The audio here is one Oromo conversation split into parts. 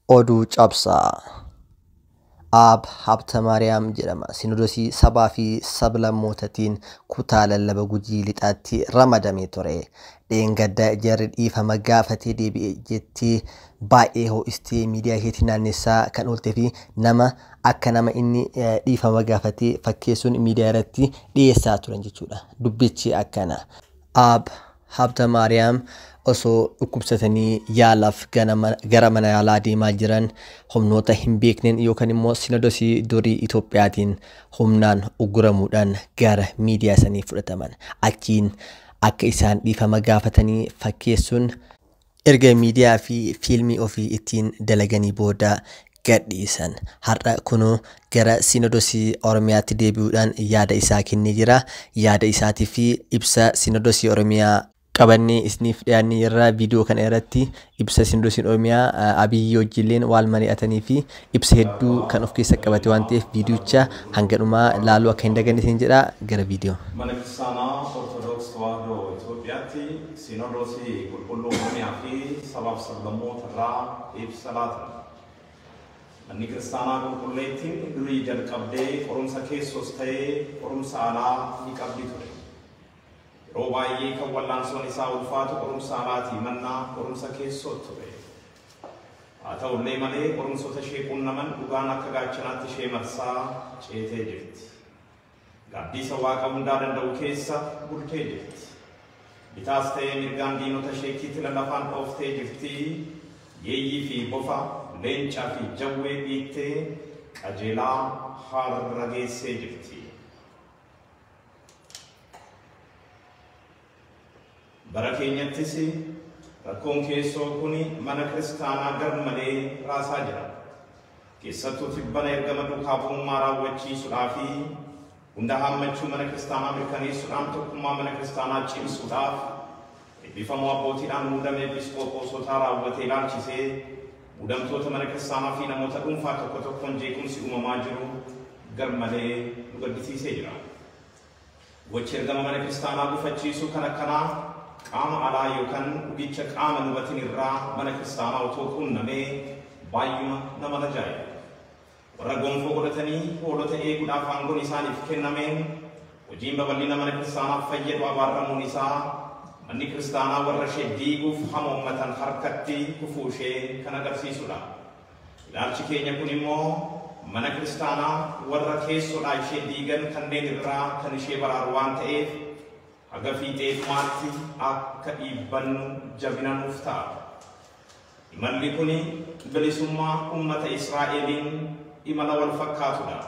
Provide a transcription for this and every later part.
Oduu cabsaa. Aab Habtamaariyaam jedhama. Sinodosii sabaa fi sablammootatiin kutaa lallaba Gujii Lixaatti ramadamee ture. Dheengadda jarri dhiifama gaafatee deebi'e jettee baay'ee ho'istee miidiyaa isheetiin naannessaa kan ooltee fi nama akka nama inni dhiifama gaafatee fakkeessuun miidiyaa irratti dhiyeessaa turan jechuudha. Dubbichi akkana. Aab Habtamaariyaam osoo dhukkubsatanii yaalaaf gara mana yaalaa deemaa jiran humnoota hin beekneen yookaan immoo sinodosii durii Itoophiyaatiin humnaan ugguramuudhaan gara miidiyaa sanii fudhataman. Achiin akka isaan dhiifama gaafatanii fakkeessuun erga miidiyaa fi fiilmii ofii ittiin dalaganii booda gadhiisan. Har'a kunoo gara sinodosii Oromiyaatti deebi'uudhaan yaada isaa kennee jira. Yaada isaatii fi ibsa sinodosii Oromiyaa qabannee isiniif dhiyaannee jirra. Viidiyoo kana irratti ibsa sinodosiin Oromiyaa Abiyyi wajjilleen waan mari'atanii fi ibsa hedduu kan of keessa qabate waan ta'eef viidiyicha hanga dhumaa ilaaluu akka hin daganne isin jedha. Gara viidiyoo. Mana Kiristaanaa Ortodoks Tawaahidoo Itoophiyaatti Sinodoosii Qulqulluu Oromiyaa fi sabaaf sablammoota irraa ibsa laatan. Manni Kiristaanaa Qulqulleettiin durii jalqabdee qorumsa keessoos ta'ee qorumsa alaa ni qabdi ture. Yeroo baay'ee kan wallaansoon isaa ulfaatu qorumsa alaatii mannaa qorumsa keessoo ture. Haa ta'ullee malee qorumsoota ishee qunnaman dhugaan akka gaachanaatti ishee marsaa ceetee jirti. Gaaddisa Waaqa hundaa danda'u keessa bultee jirti. Bitaas ta'ee mirgaan diinota ishee kitila lafaan dhooftee jirti. Yeeyyii fi bofa, leencaa fi jawwee dhiittee qajeelaa har'a geessee jirti. Bara keenyattis rakkoon keessoo kun mana kiristaanaa garmalee raasaa jira. Keessattuu tibbana ergama duukaa bu'ummaa raawwachiisuudhaa fi hunda hammachuu mana kiristaanaa mirkaneessuudhaan tokkummaa mana kiristaanaa cimsuudhaaf eebbifamoo abbootiidhaan muudame episkoophoosotaa raawwatee ilaalchisee muudamtoota mana kiristaanaa fi namoota dhuunfaa tokko tokkoon jeequmsi uumamaa jiru garmalee nu gaddisiisee jira. Gochi ergama mana kiristaanaa gufachiisuu kan akkanaa qaama alaa yookaan dhugicha qaama hubatin irraa mana kiristaanaa otoo quunnamee baay'uma nama ajaa'iba. Warra gonfoo godhatanii hoolota eeguudhaaf aangoon isaaniif kennameen hojiin babal'ina mana kiristaanaaf fayyadu abaaramuun isaa manni kiristaanaa warra ishee diiguuf hamoommatan harkatti kufuu ishee kan agarsiisudha. Ilaalchi keenya kun immoo mana kiristaanaa warra keessoodhaa ishee diigan kanneen irraa kan ishee baraaru waan ta'eef haga fiixee dhumaatti akka dhiibbannu jabina nuuf ta'a. Imalli kun bilisummaa uummata Israa'eliin imala wal fakkaatudha.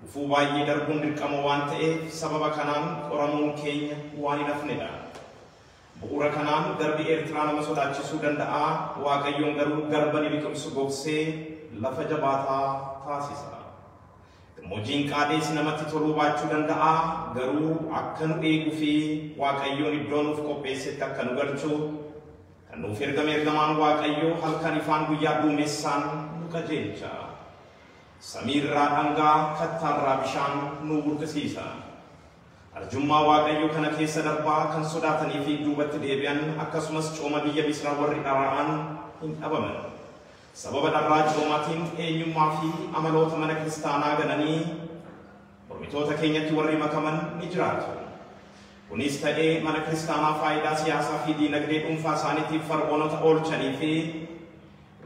Gufuu baay'ee darbuun dirqama waan ta'eef sababa kanaan qoramuun keenya waan hin hafnedha. Bu'uura kanaan garbi Eertiraa nama sodaachisuu danda'a. Waaqayyoon garuu garba ni liqimsu gogsee lafa jabaataa taasisa. Gammoojjiin Qaadees namatti toluu baachuu danda'a. Garuu akka nu eeguu fi Waaqayyoon iddoo nuuf qopheessetti akka nu galchu kan nuuf ergame ergamaan Waaqayyoo halkan ifaan guyyaa duumessaan nu qajeelcha. Samiirraa dhangaa kattaarraa bishaan nu burqisiisa. Arjummaa Waaqayyoo kana keessa darbaa kan sodaatanii fi duubatti deebi'an akkasumas cooma biyya Misraa warri dharra'an hin dhabaman. Sababa dharraa coomaatiin eenyummaa fi amaloota mana kiristaanaa gananii mormitoota keenyatti warri makaman ni jiraatu. Kunis ta'ee mana kiristaanaa faayidaa siyaasaa fi diinagdee dhuunfaa isaaniitiif fara'oonota oolchanii fi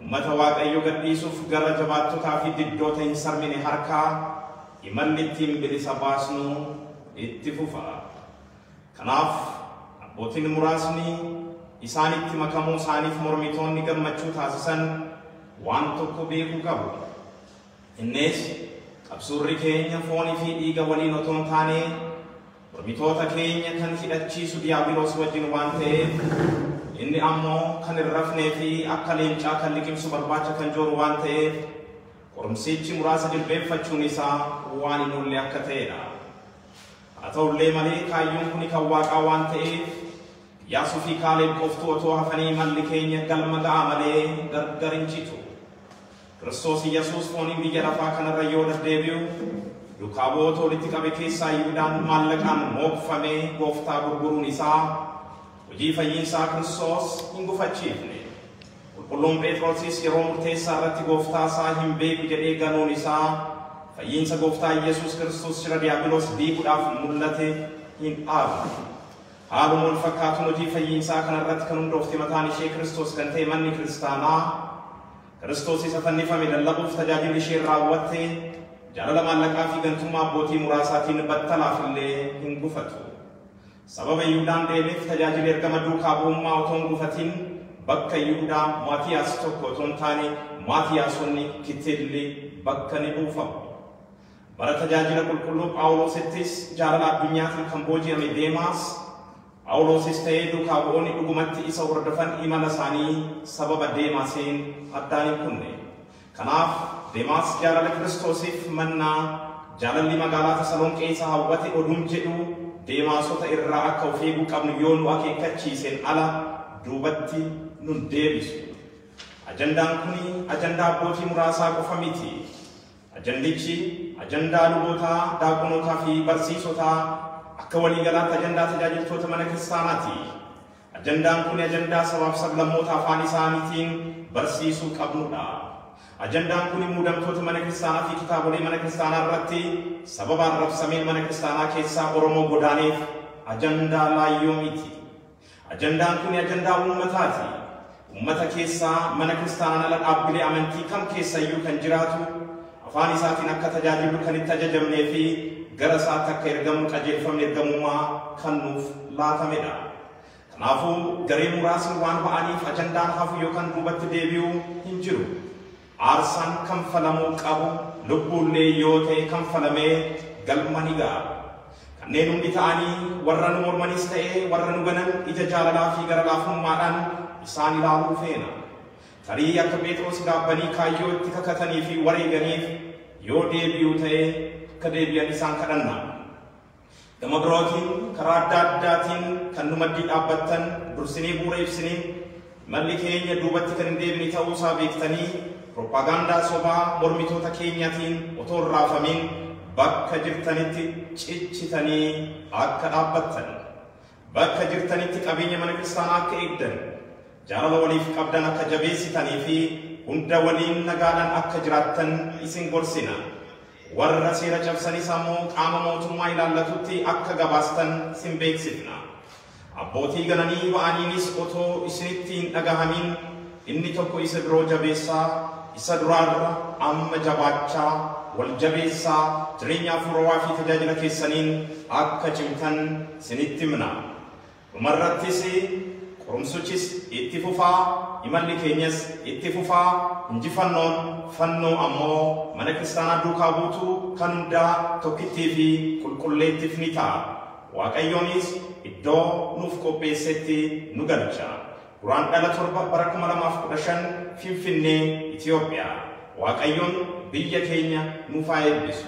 uummata Waaqayyoo gadhiisuuf gara jabaattotaa fi diddoota hin sarmine harkaa imalli ittiin bilisa baasnu itti fufa. Kanaaf abbootiin muraasni isaanitti makamuu isaaniif mormitoonni gammachuu taasisan waan tokko beekuu qabu. Innis qabsuurri keenya foonii fi dhiiga waliin otoo hin taane mormitoota keenya kan hidhachiisu diyaabiloos wajjin waan ta'eef inni ammoo kan hin rafnee fi akka leencaa kan liqimsu barbaacha kan jooru waan ta'eef qorumsichi muraasa jilbeeffachuun isaa waan hin oolle akka ta'edha. Haa ta'ullee malee kaayyoon kun kan Waaqaa waan ta'eef Iyyaasuu fi Kaaleeb qoftuu otoo hafanii malli keenya galma ga'a malee gargar hin citu. Kiristoos Iyyasuus fooniin biyya lafaa kanarra yoo deddeebi'u duukaa bu'oota walitti qabe keessaa Yihuudaan maallaqaan mookfamee gooftaa gurguruun isaa hojii fayyinsaa Kiristoos hin gufachiifne. Qulqulluun Phexrosis yeroo murteessaa irratti gooftaa isaa hin beeku jedhee ganuun isaa fayyiinsa gooftaa Yesuus Kiristoos shira diiyaabiloos diiguudhaaf mul'ate hin dhaabu. Haaluma wal fakkaatuun hojii fayyiinsaa kanarratti kan hundoofte mataan ishee Kiristoos kan ta'e manni kiristaanaa Kiristoos isa fannifame lallabuuf tajaajilli ishee raawwatte jaalala maallaqaa fi gantummaa abbootii muraasaatiin battalaaf illee hin gufatu. Sababa Yihuudaan deemeef tajaajila ergama duukaa bu'ummaa otoo hin gufatin bakka Yihuudaa Maatiyaas tokko otoo hin taane Maatiyaasonni kitilli bakka ni buufamu. Bara tajaajila qulqulluu Phaawulosittis jaalala addunyaatiin kan booji'ame Deemaas Phaawulosis ta'ee duukaa bu'oonni dhugumatti isa hordofan imala isaanii sababa Deemaasiin addaan hin kunne. Kanaaf Deemaas jaalala Kiristoosiif mannaa jaalalli magaalaa Tasalonqee isa hawwate oduun jedhu Deemaasota irraa akka of eeguu qabnu yoo nu akeekkachiiseen ala duubatti nun deebisu. Ajandaan kuni ajandaa abbootii muraasaa qofa miti. Ajandichi ajandaa lubootaa, daaqonootaa fi barsiisotaa akka waliigalaatti ajandaa tajaajiltoota mana kiristaanaati. Ajandaan kun ajandaa sabaaf sablammoota afaan isaaniitiin barsiisuu qabnudha. Ajandaan kun muudamtoota mana kiristaanaa fi kitaabolee mana kiristaanaa irratti sababa arrabsameen mana kiristaanaa keessaa Oromoo godaaneef ajandaa laayyoo miti. Ajandaan kun ajandaa uummataati. Uummata keessaa mana kiristaanaan ala dhaabbilee amantii kam keessayyuu kan jiraatu afaan isaatiin akka tajaajilu kan itti ajajamnee fi gara isaatti akka ergamu qajeelfamni ergamummaa kan nuuf laatamedha. Kanaafuu garee muraasni waan ba'aniif ajandaan hafu yookaan duubatti deebi'uu hin jiru. Aarsaan kanfalamuu qabu lubbuullee yoo ta'e kanfalamee galma ni ga'a. Kanneen hundi ta'anii warra nu mormanis ta'e warra nu ganan ija jaalalaa fi gara laafummaadhaan isaan ilaaluu feena. Tarii akka Phexros gaabbanii kaayyoo itti kakatanii fi wareeganiif yoo deebi'uu ta'e akka deebi'an isaan kadhanna. Gama birootiin karaa adda addaatiin kan nu maddii dhaabbattan dursinee bu'uura ibsinee malli keenya duubatti kan hin deebine ta'uusaa beektanii propaagandaa sobaa mormitoota keenyaatiin otoo hin raafamin bakka jirtanitti cichitanii akka dhaabbattan bakka jirtanitti qabeenya mana kiristaanaa akka eegdan jaalala waliif qabdan akka jabeessitanii fi hunda waliin nagaadhaan akka jiraattan isin gorsina. Warra seera cabsanis ammoo qaama mootummaa ilaallatutti akka gabaastan isin beeksifna. Abbootii gananii ba'aniinis otoo isinitti hin dhagahamin inni tokko isa biroo jabeessaa isa duraarra amma jabaachaa wal jabeessaa jireenya hafuurawaa fi tajaajila keessaniin akka cimtan isinitti himna. Dhumarrattis qorumsichis itti fufaa, imalli keenyas itti fufaa, injifannoon fannoo ammoo mana kiristaanaa duukaa buutuu kan hundaa tokkittii fi qulqulleettiif ni ta'a. Waaqayyoonis iddoo nuuf qopheessetti nu galcha. Guraandhala 7 bara 2015 Finfinnee, Itoophiyaa. Waaqayyoon biyya keenya nuuf haa eebbisu.